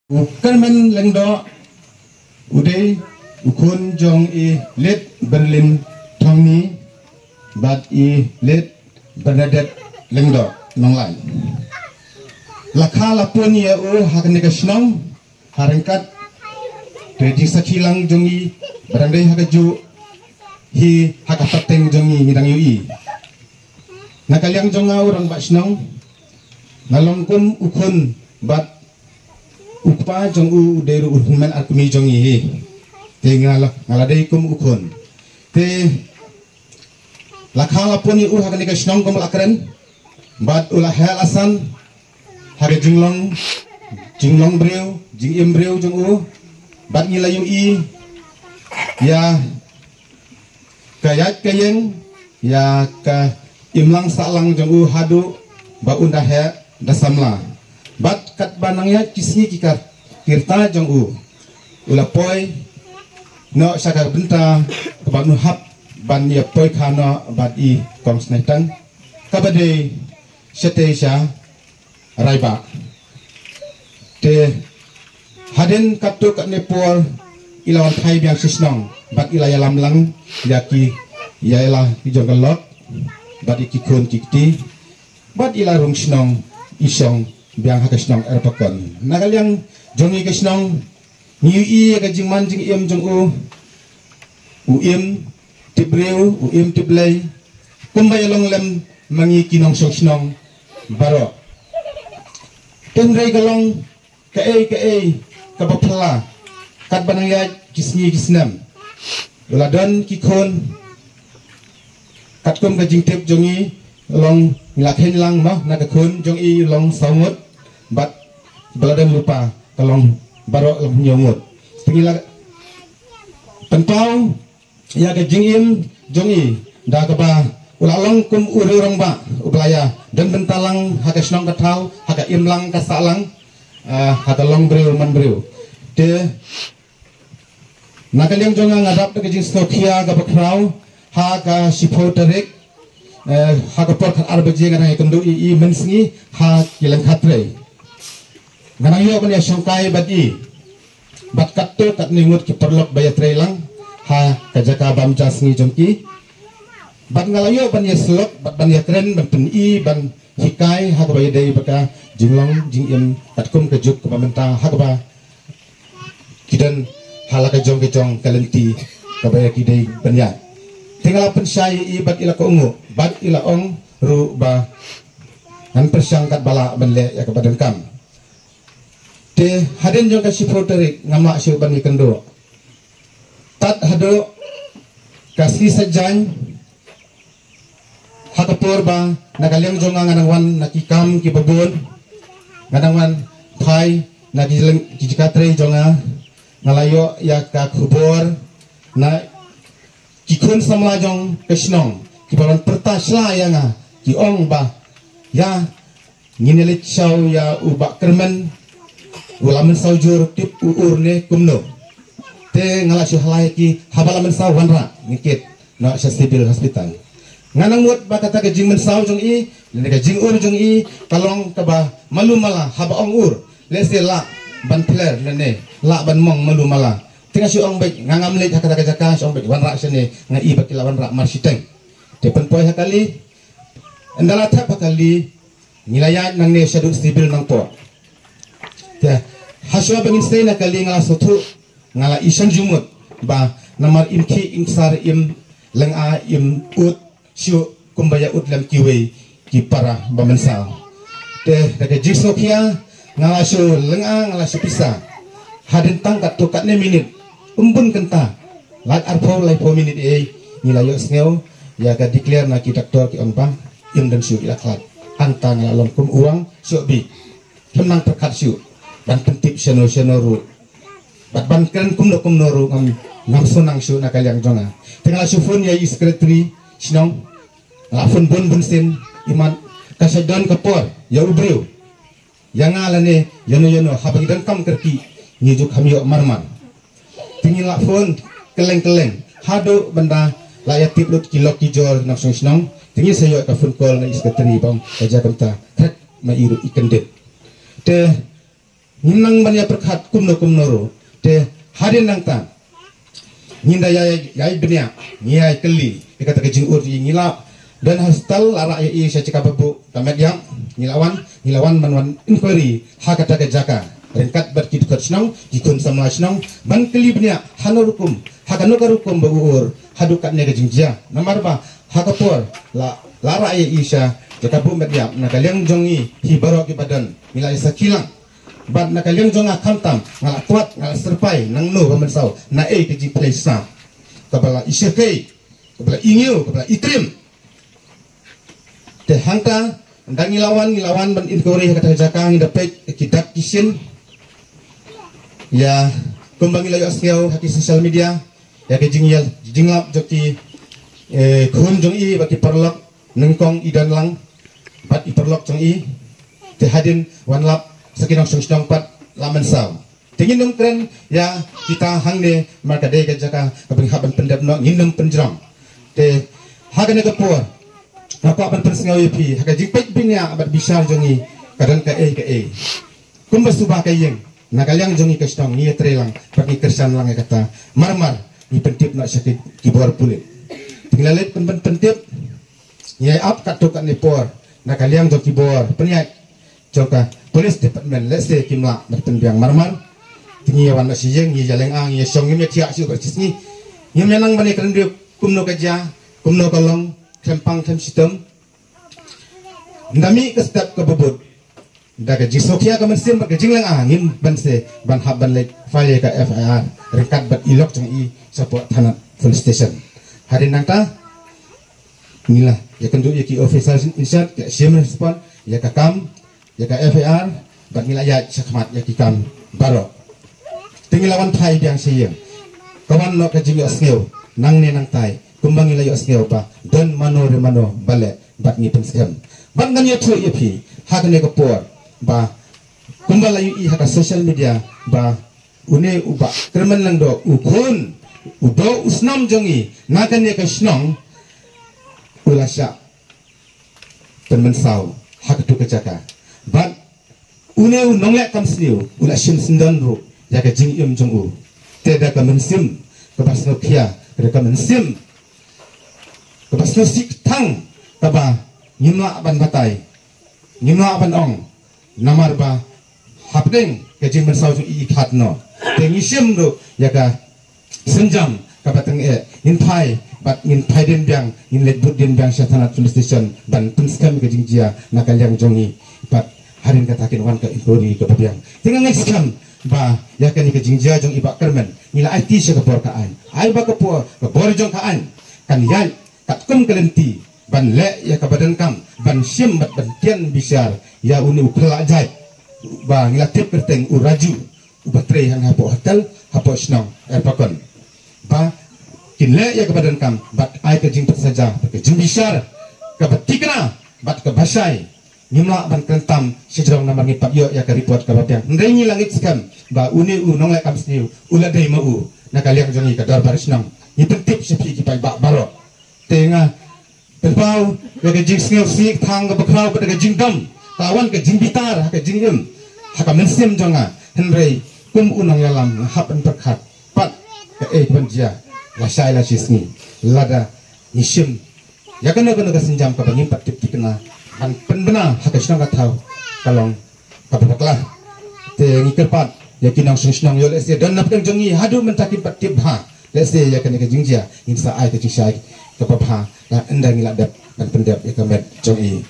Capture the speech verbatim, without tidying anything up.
U Kyrmen Lyngdoh u dei u khun jong i Late Berlin Thongni bad i Late Bernadette Lyngdoh Nonglait. La kha la pun ïa u ha kane ka shnong ha ryngkat. Te jingsakhi lang jong i ba dang dei ha kajuh hi ha ka pateng jong i ngi dang ïohi. Na ka liang jong nga u rangbah shnong nga long kum u khun bad u kpa jong u u dei ruh u hynmen ar kmie jong i hi. Te nga la, nga la dei kum u khun. Te la kha la pun ïa u ha kane ka shnong kum la kren bad u la heh la san ha ka jinglong, jinglong briew, jingim briew jong u bad ngi la ïohi ïa ka ïaid ka ïeng ïa ka imlang sahlang jong u haduh ba un da heh da samla. Bad katba nang ïaid ki sngi ki kar ki rta jong u u la poi noh sha ka bynta kaba un hap ban ïa poi kha noh bad i Kong Sniper kaba dei shatei sha Raibah. Te hadien katto katne por i la wan phai biang sha shnong bad i la ïalam lang ïa ki, ïa i la ki jong ka lok bad ïa ki khun ki kti bad i la rung shnong, i shong biang ha ka shnong Erpakon. Na ka liang jong i ka shnong ngi ïohi ïa ka jingman jingim jong u, u im tip briew, u im tip Blei kumba ïa long lem ma ngi ki nongshong shnong baroh. Te hynrei ka long kaei kaei kaba phylla katba nang ïaid ki sngi ki snem. U la don ki khun katkum ka jingtip jong i long ngi la kheiñ lang mo na ka khun jong i long saw ngut bad ba la don lypa ka long baroh long hynñiew ngut. Te ngi la pynpaw ïa ka jingim jong i da kaba u la long kum u riew rangbah uba la ïa don bynta lang ha ka shnong ka thaw, ha ka imlang ka sahlang, ah, ha ka long briew man briew. Te na ka liang jong nga nga dap da ka jingsngewkhia kaba khraw ha ka shiphew tarik, eh, ha ka por khatar baje nga dang ïakynduh ïa i mynsngi ha ki lyngkha trei. Nga dang ïoh ban ïashongkai bad i bad katto katne ngut ki paralok ba ïatrei lang ha ka jaka bam ja sngi jong ki. Bad nga la ïoh ban ïasyllok bad ban ïakren ban pyni ban hikai ha kaba ïadei bad ka jinglong jingim katkum ka juk kaba mynta ha kaba ki don ha la ka jong ka jong ka lynti kaba ïa ki dei ban ïaid. Te nga la pynshai ïa i bad i la kohnguh bad i la ong ruh ba ngan pyrshang katba lah ban leh ïa kaba donkam. Te hadien jong ka shiphew tarik ngam lah shuh ban ïakynduh. Tad haduh ka sngi Saitjaiñ ha ka por ba na ka liang jong nga nga dang wan na ki kam kiba bun, nga dang wan phai na ki jaka trei jong nga, nga la ïoh ïa ka khubor na ki khun samla jong ka shnong kiba wan pyrta sha ïa nga, ki ong ba ïa ngin ïa leit shaw ïa u Bah Kyrmen, u la mynsaw jur tip u ur ne kumno. Te nga la shu halai ki haba la mynsaw wanrah ngin kit noh sha Civil Hospital. Nga nang mut ba kata ka jingmynsaw jong i lane ka jingur jong i ka long kaba malu mala haba ong ur lehse lah ban pler lane lah ban mong malu mala. Te nga shu ong beit nga ngam leit ha kata ka jaka, shu ong beit wanrah shane, nga i ba ki la wanrah mar shiteng. Te pynpoi ha kali, ynda la thep ha kali ngi la ïaid nangne shaduh Civil Nongpoh. Te hashwa ba ngin sei na kali nga la sngewthuh, nga la ïashem jingmut ba namar im khih im ksar im lynga im ud shuh kumba ïa ud lem kiwei ki para ba mynsaw. Te da ka jingsngewkhia nga la shu lynga, nga la shu pisa. Hadien tang katto katne minit, ym bun kynta, lait arphew laiphew minit ei ngi la ïohsngew ïa ka declare na ki doktor, ki ong ba im don shuh, i la khlad. Hangta nga la long kum u wang shuh beit. Ngam nang pyrkhat shuh ban pyntip shano shano ruh bad ban kren kumno kumno ruh ngam, ngam sngew nang shuh na ka liang jong nga. Te nga la shu phone ïa i secretary shnong, nga la phone bun bun sien, imat ka shait don ka por ïa u briew, ïa nga lane ïano ïano, haba ngi donkam kyrkieh ngi ju kham ïoh mar mar. Te ngi la phone kylleng kylleng haduh ban da la ïa tip lut ki lok ki jor nongshong shnong. Te ngi sa ïoh ka phone call na i secretary ba ong ka jia kumta, khreh ma i ruh i kyndit. Te Ngim nang ban ïa pyrkhat kumno kumno ruh. Te hadien nangta ngin da ïa, ïa bniah, ngi ïa kylli ïa kata ka jingud. Ngi la don hospital, la rah ïa i sha jaka ba buh ka met ïap. Ngi la wan, ngi la wan ban wan inquiry ha kata ka jaka ryngkat bad ki dkhot shnong, ki khun samla shnong, ban kylli bniah hano rukom, ha kano ka rukom ba u ur haduh katne ka jingjia. Namar ba ha ka por la, la rah ïa i sha jaka buh met ïap, na ka liang jong ngi hi baroh kiba don, ngi la ïa sakhi lang. Bad na ka liang jong nga khamtam, nga la kwah, nga la syrpai nangno ba mynsaw, naei ka jingpynleit sah kaba la i shyrkhei, kaba la i ngiew, kaba la i trim. Te hangta, ynda ngi la wan, ngi la wan ban inquiry ha kata ka jaka, ngi da peit ki dak ki shin. Ïa, kumba ngi la ïohsngew ha ki social media, ïa ka jingïal, jinglap jong ki, eh, khun jong i bad ki paralok, nyngkong i don lang bad i paralok jong i. Te hadien wan lap sa ki nongshong shnong pat la mynsaw. Te ngin ym kren ïa kita hangne, namar ka dei ka jaka kaba ngi hap ban pyndep noh, ngin ym pynjrong. Te ha kane ka por nga kwah ban pynsngew ïa phi, ha ka jingpeit bniah bad bishar jong ngi, ka don kaei kaei. Kumba suba ka ïing, na ka liang jong ngi ka shnong, ngi ïatrei lang bad ngi kyrshan lang ïa kata. Mar mar ngi pyntip noh sha ki, ki bor pulit. Te ngi la leit pyn, pyn, pyntip. Ngi ïa ap katto katne por na ka liang jong ki bor pynïaid jong ka police department, lehse kim lah ban pynbiang. Mar mar te ngi ïa wan noh sha ïing, ngi ïa lynga, ngi ïa shong, ngim ïa thiah shuh bad shisngi. Ngim ïa nang ban ïa kren ruh kumno ka jia, kumno ka long, khlem pang khlem shitom. Ynda mih ka step kaba bud, da ka jingsngewkhia ka mynsiem bad ka jinglynga, ngim banse ban hap ban leit file ïa ka F I R ryngkat bad i lok jong i shapoh Thanad Police Station. Hadien nangta ngi la ïakynduh ïa ki officer in charge, ki shim respond ïa ka kam, ïa ka F I R, bad ngi la ïaid shakhmat ïa ki kam baroh. Te ngi la wan phai biang sha ïing. Ka wan noh ka jingïohsngew nangne nangtai, kumba ngi la ïohsngew ba don mano re mano ba leh bad ngi pynskhem. Bad ngan ïathuh ïa phi ha kane ka por ba kumba la ïohi ha ka social media ba une u Bah Kyrmen Lyngdoh, u khun u doh u snom jong ngi na kane ka shnong, u la shah pynmynsaw ha katu ka jaka. Bad une u nongleh kam sniew u la shim syndon ruh ïa ka jingim jong u. Te da ka mynsiem kaba sngewkhia, da ka mynsiem kaba sngewsih thang, kaba ngim lah ban batai, ngim lah ban ong, namar ba hapdeng ka jingmynsaw jong i i khat noh. Te ngi shim ruh ïa ka sienjam kaba tyngeh, ngin phai bad ngin phai dien biang, ngin leit bud dien biang sha Thanad Police Station ban pynskhem ka jingjia na ka liang jong ngi. Bad hadien kata kin wan ka inquiry kaba biang. Te nga ngeit skhem ba ïa kane ka jingjia jong i Bah Kyrmen ngi la aiti sha ka bor ka aiñ. Ai ba ka bor, ka bor jong ka aiñ kan ïaid katkum ka lynti ban leh ïa kaba donkam, ban shim bad ban tian bishar ïa une u khlad jait ba ngi la tip kyrteng u Raju, uba trei hangne hapoh hotel hapoh shnong Erpakon, ba kin leh ïa kaba donkam bad ai ka jingpynsaja bad ka jingbishar kaba thikna bad kaba shai. Ngim lah ban kren tam sha jrong namar ngi pat ïoh ïa ka report kaba biang, hynrei ngi la ngeit skhem ba une u nongleh kam sniew u la dei ma u. Na ka liang jong ngi ka dorbar shnong ngi pyntip sha phi ki paidbah baroh. Te nga pynpaw ïa ka jingsngewsih thang kaba khraw bad ka jingdom, ka wan ka jingbitar ha ka jingim, ha ka mynsiem jong nga. Hynrei kum u nongïalam nga hap ban pyrkhat pat kaei kaban jia, lashai lashisngi, lada ngi shim ïa kano kano ka sienjam kaba ngim pat tip thikna ban pynbna ha ka shnong ka thaw, ka long kaba bakla. Te ngi kyrpad ïa ki nongshong shnong, ïoh lehse don napdeng jong ngi haduh mynta kim pat tip bha, lehse ïa kane ka jingjia ngin sa ai ka jingshai kaba bha, la ynda ngi la dep ban pyndep ïa ka met jong i.